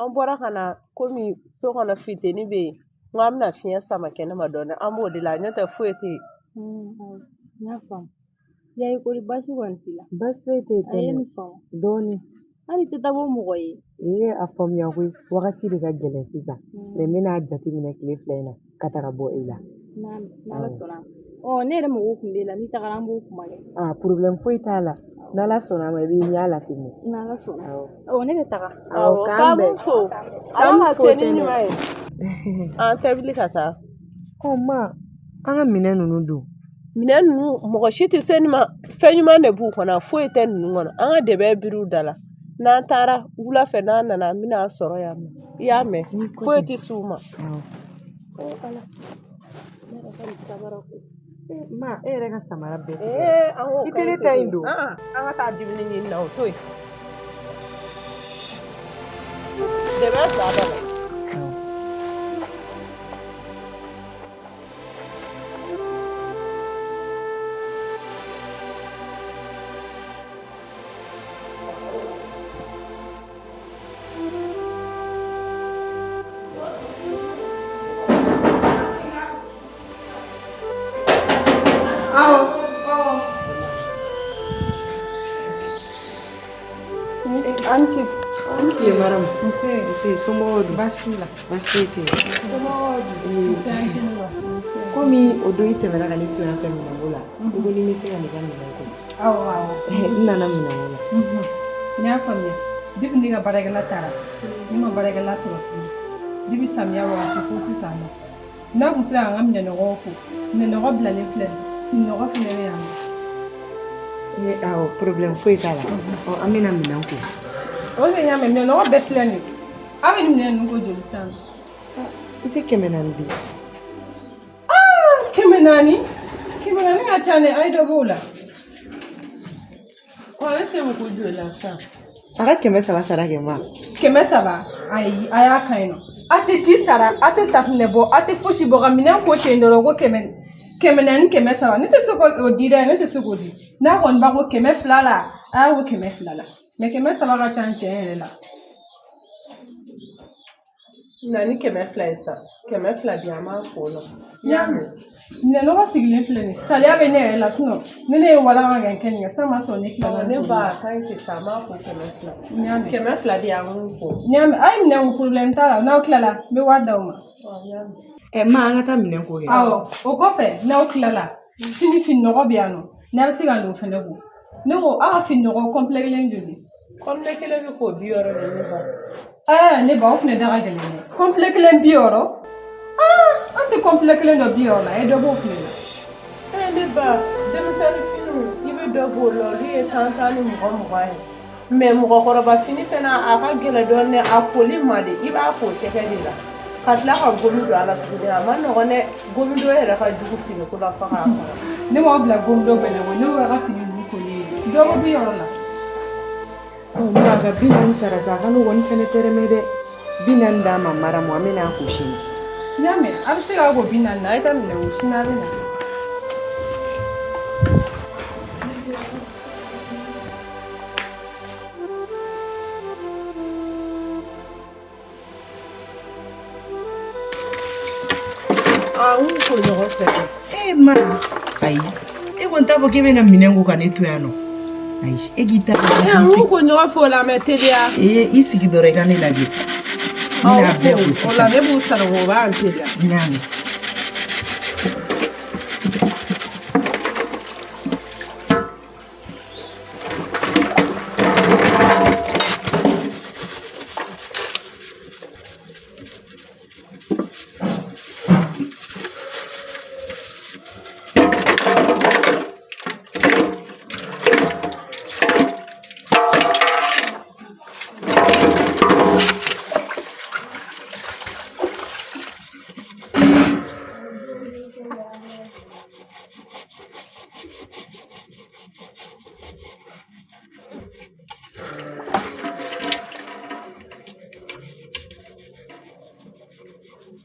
An bɔra ka na komi so kɔnɔ funteni bɛ yen. N ko an bɛna fiɲɛ sama kɛnɛma dɔɔnin an b'o de la n'o tɛ foyi tɛ yen. N y'a faamu. Yayi kori baasi kɔni t'i la? Baasi foyi tɛ yen A ye Tɛnɛ. nin faamu. Dɔɔnin. Hali i tɛ taa bɔ mɔgɔ ye. Ee a faamuya koyi wagati de ka gɛlɛn sisan. Mɛ n bɛna a jateminɛ tile 2 in na ka taga bɔ e la. N'Ala sɔnna. Ɔ ne yɛrɛ mago tun b'e la n'i tagara an b'o kuma kɛ. Aa problème foyi t'a la. N'Ala sɔnna a ma i b'i ɲɛ la ten. N'Ala sɔnna. Ɔ ne bɛ taga. Awɔ k'an b'u fo. Ala ka se ni ɲuman ye. An tɛ wuli ka taa. Ɔ ma an ka minɛn ninnu dun. Minɛn ninnu mɔgɔ si tɛ se nin ma fɛn ɲuman de b'u kɔnɔ foyi tɛ ninnu kɔnɔ an ka dɛbɛ biriw da la n'an taara wula fɛ n'an nana an bɛna sɔrɔ yan nɔ i y'a mɛn foyi tɛ s'u ma. Ma e yɛrɛ ka samara bɛɛ tigɛ. An k'o I tɛ ne ta in don. An ka taa dumuni ɲini na o to yen. Dɛbɛ bila a da la. An ce. An tile Maramu. Nse. Nse somɔgɔw dun? Baasi t'u la. Baasi foyi tɛ yen. Somɔgɔw dun? Nse an tɛ wa. Komi o don i tɛmɛna ka ne to yan fɛ minɛnko la, i ko ni n bɛ se ka n'i ka minɛn ko. Awɔ awɔ. N nana minɛnko la. N y'a faamuya. Depuis ne ka baarakɛla taara, ne ma baarakɛla sɔrɔ tuguni. Depuis samiya wagati fo sisan nɔ. N'a kun sera ka n ka minɛnɔgɔw ko, minɛnɔgɔ bilalen filɛ nin ye, fininɔgɔ fɛnɛ bɛ yan nɔ. Awɔ problème foyi t'a la. Ɔ an bɛna minɛn ko. O de y'a mɛn minɛnɔgɔ bɛɛ filɛ nin ye. Aw bɛ nin minɛn ninnu ko joli sisan nɔ? I tɛ 400 di. Aa 400? 400 ka ca dɛ, a ye dɔ b'o la. Ɔ e se bɛ ko joli la sisan? A ka 300 sara kɛ ma. 300? Ayi a y'a ka ɲi nɔ. A tɛ ji sara, a tɛ safunɛ bɔ, a tɛ fosi bɔ ka minɛn ko ten dɔrɔn ko 400 300. Ne tɛ se k'o di dɛ, ne tɛ se k'o di. N'a kɔni b'a ko 200 la, a y'a ko 200 la. Mɛ 300 ka ca tiɲɛ yɛrɛ la. Na ni 200 ye sa. 200 di an b'a ko la. I y'a mɛn. Minɛnɔgɔ sigilen filɛ nin ye. Saliya bɛ ne yɛrɛ la sinɔn ni ne ye walanga ka kɛ nin kɛ sisan ma sɔrɔ ne tilala. Ne ba a ka ɲi ten sa an b'a ko 200. N y'a mɛn. 200 di an k'u ko. N y'a mɛn. A ye minɛn ko problème t'a la n'aw tilala n bɛ wari d'aw ma. Ɛ ma an ka taa minɛn ko kɛ. Awɔ o kɔfɛ n'aw tilala sini fininɔgɔ bɛ yan nɔ n'a bɛ se ka n'o fɛnɛ ko. Ne ko aw ka fininɔgɔ complet kelen joli? Complet kelen bɛ ko 60 de ne ba. Ɛɛ ne ba o fɛnɛ da ka gɛlɛn dɛ. Complet kelen 60? Aa an tɛ complet kelen dɔ 60 la, a ye dɔ b'o fɛnɛ la. Ee ne ba denmisɛnnin finiw i bɛ dɔ b'o la olu ye 10 10 ni 20 20 ye. Mɛ mɔgɔkɔrɔba fini fɛnɛ a ka gɛlɛn dɔɔnin dɛ a koli ma de i b'a ko tɛgɛ de la. Ka tila ka gomi don a la tuguni a ma nɔgɔn dɛ gomi don yɛrɛ ka jugu finiko la fo k'a faga. Ne m'aw bila gomi don bɛɛ la koyi ne ko k'a ka fini ninnu kolen ye dɔ bɔ 60 la. Ma ka 40 sara sa a ka n'o kɔni fɛnɛ tɛrɛmɛ dɛ. 40 d'a ma Maramu an bɛna a ko sini. N y'a mɛn a bɛ se k'a ko 40 na a ye taa minɛ o sini a bɛ na. Aa n ko ɲɔgɔn fɛ. Ee ma ayi e kɔni t'a fɔ k'e bɛna minɛn ko ka ne to yan nɔ. Ayi e k'i ta. Ee n ko ɲɔgɔn fɛ o la mɛ teliya. Ee i sigi dɔrɔn i ka ne lajɛ. N bɛna bɛɛ ko sisan. O la ne b'u sara o b'an teliya. N y'a mɛn.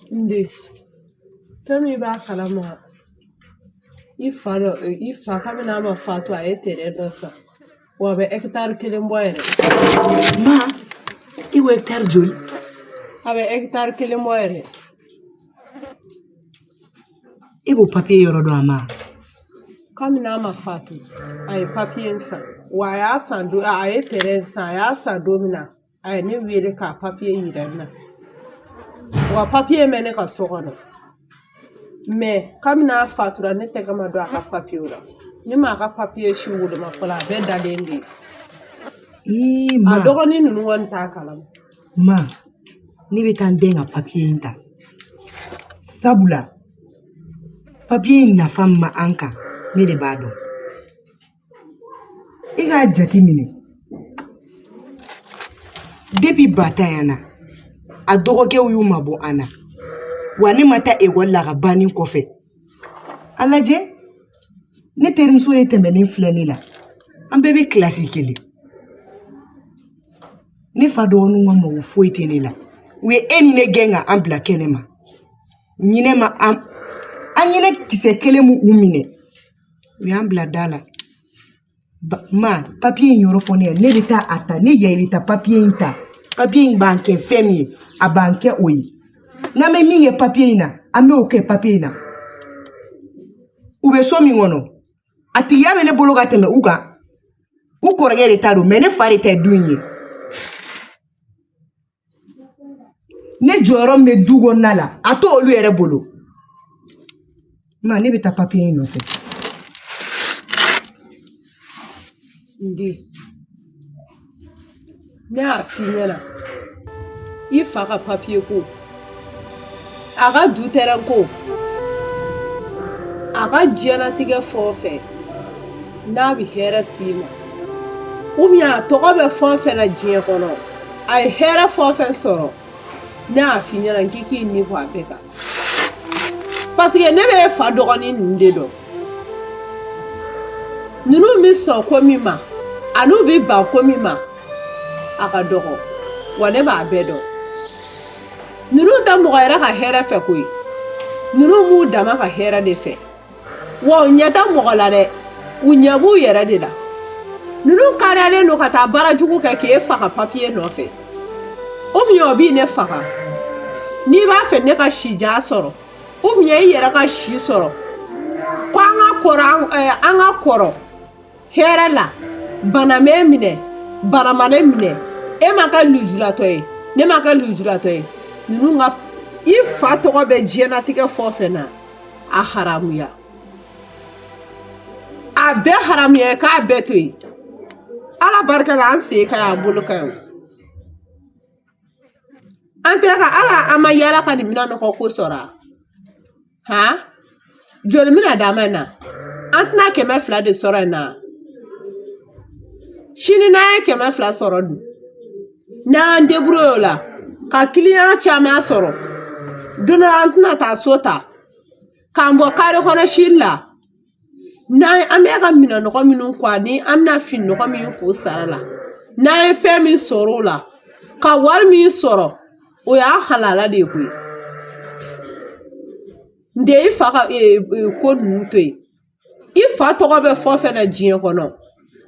N den fɛn min b'a kalama I fa dɔ i fa kabini a ma fatu a ye terɛn dɔ san wa a bɛ ɛkitari kelen bɔ yɛrɛ. Ma i ko ɛkitari joli? A bɛ ɛkitari kelen bɔ yɛrɛ. E b'o papiye yɔrɔ dɔn a ma? Kabini a ma fatu a ye papiye in san wa a y'a san don a ye terɛn san a y'a san don min na a ye ne wele k'a papiye yira n na wa papiye bɛ ne ka so kɔnɔ mɛ kabini a fatura ne tɛgɛ ma don a ka papiyew la ne m'a ka papiye si woloma fɔlɔ a bɛɛ dalen bɛ yen. A dɔgɔnin ninnu kɔni t'a kalama. Ma ne bɛ taa n den ka papiye in ta sabula papiye in nafa min ma an kan ne de b'a dɔn. I k'a jate minɛ depi ba tanyana a dɔgɔkɛw y'u mabɔ an na wa ne ma taa ekɔli la ka banni kɔfɛ. A lajɛ ne terimuso de tɛmɛnen filɛ ne la an bɛɛ bɛ kilasi kelen. Ne fa dɔgɔninw ka mago foyi tɛ ne la u ye e ni ne gɛn ka an bila kɛnɛ ma ɲinɛ ma an ɲinɛ kisɛ kelen m'u minɛ u y'an bila da la. Ma papiye in yɔrɔ fɔ ne ye ne bɛ taa a ta ne yɛ bɛ taa papiye in ta papiye in b'an kɛ fɛn min ye a b'an kɛ o ye n'an bɛ min kɛ papiye in na an b'o kɛ papiye in na. U bɛ so min kɔnɔ a tigiya bɛ ne bolo ka tɛmɛ u kan u kɔrɔkɛ de ta don mɛ ne fa de ta ye du in ye. Ne jɔyɔrɔ min bɛ du kɔnɔna la a t'olu yɛrɛ bolo. Ma ne bɛ taa papiye in nɔfɛ. N den ne y'a f'i ɲɛna i fa ka papiye ko a ka du tɛrɛn ko a ka diɲɛnatigɛ fɛn o fɛn n'a bɛ hɛrɛ s'i ma ou bien a tɔgɔ bɛ fɛn o fɛn na diɲɛ kɔnɔ a ye hɛrɛ fɛn o fɛn sɔrɔ ne y'a f'i ɲɛna n k'i k'i ni bɔ a bɛɛ kan parce que ne bɛ fa dɔgɔnin ninnu de dɔn. Ninnu bɛ sɔn ko min ma an'u bɛ ban ko min ma a ka dɔgɔ wa ne b'a bɛɛ dɔn. Ninnu tɛ mɔgɔ yɛrɛ ka hɛrɛ fɛ koyi ninnu b'u dama ka hɛrɛ de fɛ wa u ɲɛ tɛ mɔgɔ la dɛ u ɲɛ b'u yɛrɛ de la. Ninnu kariyalen don ka taa baara jugu kɛ k'e faga papiye nɔfɛ ou bien o b'i ne faga n'i b'a fɛ ne ka sijan sɔrɔ ou bien i yɛrɛ ka si sɔrɔ ko an ka kɔrɔ an ka kɔrɔ hɛrɛ la bana m'e minɛ bana ma ne minɛ e ma kɛ lujuratɔ ye ne ma kɛ lujuratɔ ye ninnu ka i fa tɔgɔ bɛ diɲɛnatigɛ fɛn o fɛn na a haramuya a bɛɛ haramuya k'a bɛɛ to yen ala barika la an sen ka ɲi an bolo ka ɲi an tɛ ka ala an ma yaala ka nin minɛn nɔgɔ ko sɔrɔ han joli bɛna d'an ma in na an tɛna 200 de sɔrɔ in na sini n'an ye 200 sɔrɔ dun n'an débrouille o la ka kiliyan caman sɔrɔ don dɔ la an tɛna taa so ta k'an bɔ kare kɔnɔ sini la n'an an bɛ ka minɛnɔgɔ minnu ko ani an bɛna fininɔgɔ min ko sara la n'an ye fɛn min sɔrɔ o la ka wari min sɔrɔ o y'a halala de ye koyi. N den i fa ka ko ninnu to yen i fa tɔgɔ bɛ fɛn o fɛn na diɲɛ kɔnɔ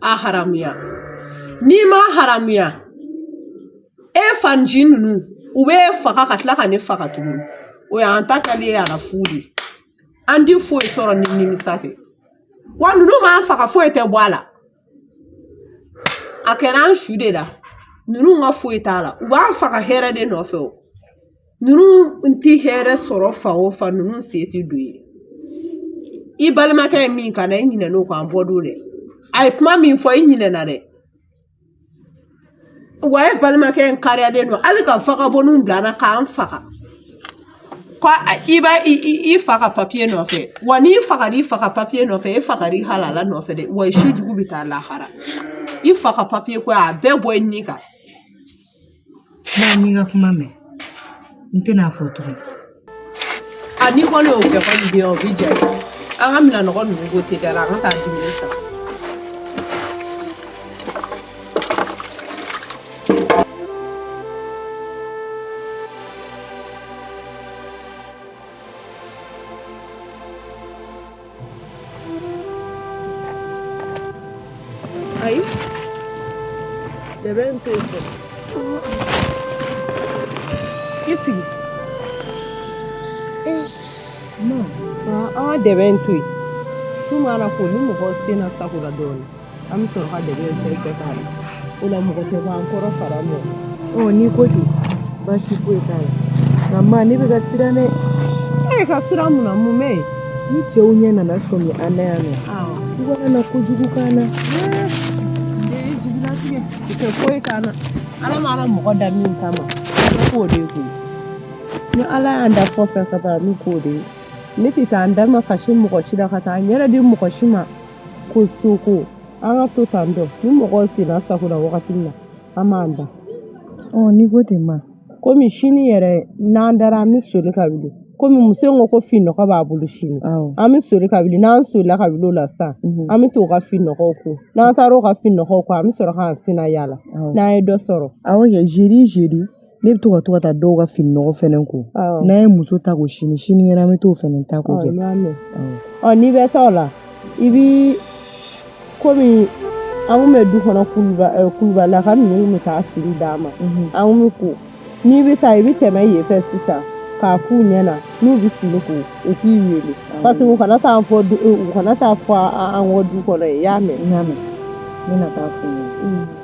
a haramuya n'i ma haramuya e fanji ninnu u bɛ e faga ka tila ka ne faga tuguni o y'an ta kɛlen ye a la fu de an ti foyi sɔrɔ ni nimisa tɛ wa ninnu m'an faga foyi tɛ bɔ a la a kɛra an su de la ninnu ka foyi t'a la u b'an faga hɛrɛ de nɔfɛ o ninnu ti hɛrɛ sɔrɔ fan o fan ninnu sen ti don yen i balimakɛ ye min kana i ɲinɛn'o kɔ an bɔ don dɛ a ye kuma min fɔ i ɲinɛna dɛ wa e balimakɛ in kariyalen don hali ka vagabondw bila an na k'an faga ko i b'a i fa ka papiye nɔfɛ wa n'i fagar'i fa ka papiye nɔfɛ e fagar'i halala nɔfɛ dɛ wa i su jugu bɛ taa lahara i fa ka papiye ko a bɛɛ bɔ i ni kan. N'a m'i ka kuma mɛn n tɛna fɔ tugun. A n'i kɔni y'o kɛ kɔni den o bɛ diya an ka minɛnɔgɔ ninnu ko teliya la an ka taa dumuni san. Ayi, dɛbɛ in to yen fɔlɔ. I sigi. An ka dɛbɛ in to yen. Su mana ko ni mɔgɔ sen na sago la dɔɔnin, an bɛ sɔrɔ ka dɛbɛ in fɛn fɛn k'a la. O la mɔgɔ tɛ bɔ an kɔrɔ fara mɔ. Ɔ n'i ko ten, baasi foyi t'a la. Nka ma ne bɛ ka siran dɛ. E ka siran mun na, mun bɛ yen? Ni cɛw ɲɛ nana sɔmi an na yan nɔ, u kana na kojugu k'an na. Ee jigilatigɛ, u tɛ foyi k'an na. Ala mana mɔgɔ da min kama, an k'o de ye koyi. Ni Ala y'an da fɔ fɛn ka ban, an bɛ k'o de ye. Ne tɛ taa n da ma kasi mɔgɔ si la ka taa n yɛrɛ di mɔgɔ si ma ko so ko. An ka to tan tɔ, ni mɔgɔw senna sago la wagati min na, an b'an da. Ɔ n'i ko ten ma. Komi sini yɛrɛ n'an dara, an bɛ soli ka wuli. Komi muso in ko ko finɔgɔ b'a bolo sini, an bɛ soli ka wuli. N'an solila ka wuli o la sisan, an bɛ t'o ka finɔgɔw ko. N'an taara o ka finɔgɔw ko, an bɛ sɔrɔ k'an senna yaala n'an ye dɔ sɔrɔ. Awɔ kɛ, jeudi jeudi ne bɛ to ka taa dɔw ka fininɔgɔ fɛnɛ ko. N'an ye muso ta ko sini, sinikɛnɛ an bɛ t'o fɛnɛ ta ko kɛ. N y'a mɛn. Ɔ n'i bɛ taa o la, i bi komi an kun bɛ du kɔnɔ, kulubalaka ninnu kun bɛ taa fini d'an ma, an kun bɛ ko. N'i bɛ taa, i bɛ tɛmɛ yen fɛ sisan k'a f'u ɲɛna, n'u bɛ fini ko, u k'i wele, parce que u kana taa fɔ u kana taa fɔ an kɔ du kɔnɔ yen. I y'a mɛn? N y'a mɛn, n bɛna taa f'u ɲɛna.